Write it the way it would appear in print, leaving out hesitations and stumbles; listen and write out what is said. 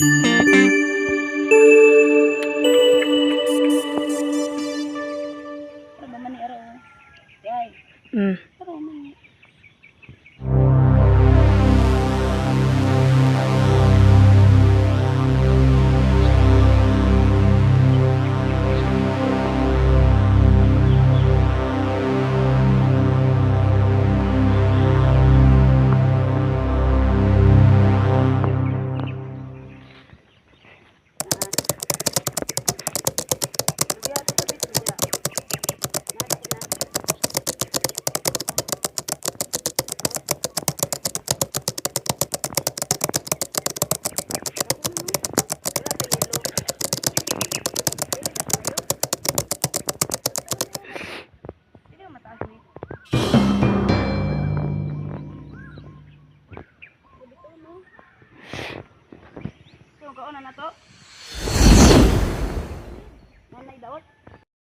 Ano ba man ni araw? Yay. Pero man. Hindi ba mataas ni? Dito no. So, kauna na to.